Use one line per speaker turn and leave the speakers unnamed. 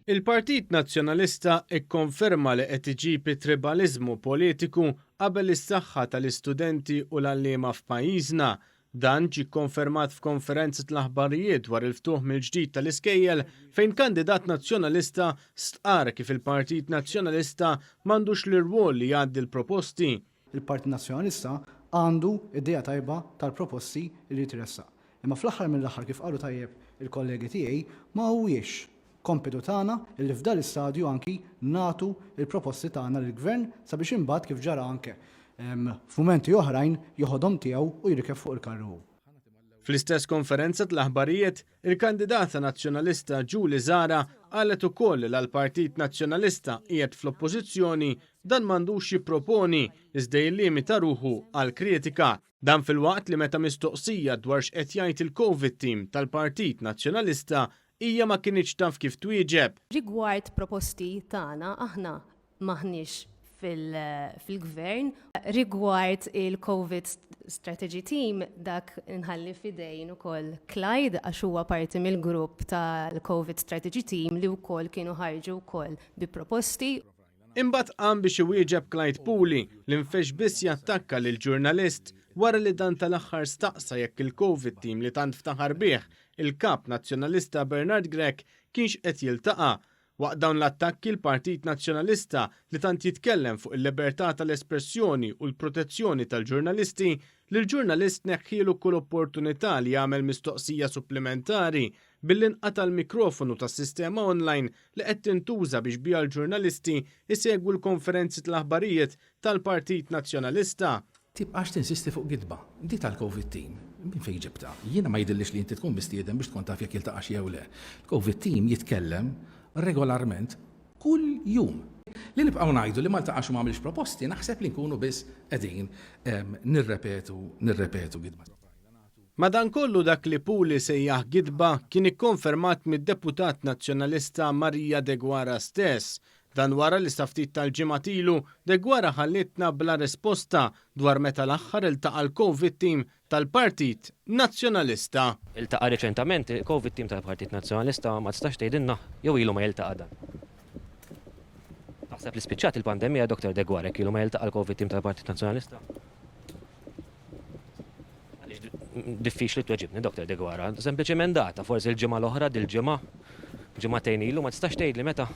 Il-Partit Nazzjonalista kkonferma li qed iġib it-tribaliżmu politiku qabel is-saħħa tal-istudenti u l-għalliema f'pajjiżna. Dan ġie kkonfermat f'konferenza tal-aħbarijiet dwar il-ftuħ mill-ġdid tal-iskejjel fejn kandidat Nazzjonalista stqarr kif il-Partit Nazzjonalista m'għandux l-irwol li jgħaddi l-proposti.
Il-Partit Nazzjonalista għandu idea tajba tal-proposti li jrid iressaq. Imma fl-aħħar mill-aħħar kif qalu tajjeb il-kollegi tiegħi ma huwiex kompitu tagħna illi f'dan l-istadju anki nagħtu l-proposti tagħna lill-Gvern sabiex imbagħad kif ġara anke f'mumenti oħrajn joħodhom tiegħu u jirkeb fuq il-karru hu.
Fl-istess konferenza tal-aħbarijiet, il-kandidata Nazzjonalista Julie Zahra qalet ukoll li la l-Partit Nazzjonalista qiegħed fl-Oppożizzjoni dan m'għandux jipproponi iżda jillimita ruħu għall-kritika. Dan filwaqt li meta mistoqsija dwar x'qed jgħid il-Covid Team tal-Partit Nazzjonalista, hija ma kinitx taf kif twieġeb.
Rigward proposti tagħna aħna m'aħniex fil-Gvern. Rigward il-Covid Strategy Team dak inħalli f'idejn ukoll Clyde għax huwa parti mill-grupp tal-Covid Strategy Team li wkoll kienu ħarġu wkoll bi proposti.
Imbagħad qam biex iwieġeb Clyde Puli li nfexx biss jattakka lill-ġurnalist wara li dan tal-aħħar staqsa jekk il-Covid team li tant ftaħar bih il-Kap Nazzjonalista Bernard Grech kienx qed jiltaqa'. Waqt dawn l-attakki l-Partit Nazzjonalista li tant jitkellem fuq il-libertà tal-espressjoni u l-protezzjoni tal-ġurnalisti, lill-ġurnalist neħħielu kull opportunità li jagħmel mistoqsija supplimentari billi nqata' l-mikrofonu tas-sistema online li qed tintuża biex biha l-ġurnalisti jsegwu l-konferenzi tal-aħbarijiet tal-Partit Nazzjonalista.
Tibqax tinsisti fuq gidba. Di tal-Covid team, minn fejn ġibtha? Jiena ma jidhirlix li inti tkun mistieden biex tkun taf jekk jiltaqax jew le. Il-Covid team jitkellem regolarment kull jum. Li nibqgħu ngħidu li ma ltaqax u ma għamilx proposti naħseb li nkunu biss qegħdin nirrepetu nirrepetu gidba.
Madankollu dak li Puli sejjaħ gidba kien ikkonfermat mid-deputat Nazzjonalista Maria Deguara stess. Dan wara li sa ftit tal-ġimgħat ilu Deguara ħallietna bla risposta dwar meta l-aħħar iltaqa' l-Covid Team tal-Partit Nazzjonalista.
Iltaqa' riċentament il-Covid Team tal-Partit Nazzjonalista ma tistax tgħidilna jew ilu ma jiltaqa' dan? Taħseb li spiċċat il-pandemija Dottor Deguara jekk ilu ma jiltaqa' l-Covid Team tal-Partit Nazzjonalista? Għaliex diffiċli tweġibni, Dr. Deguara. Sempliċement data, forsi l-ġimgħa l-oħra, dil-ġimgħa, ġimagħtejn ilu, ma tistax tgħidli meta.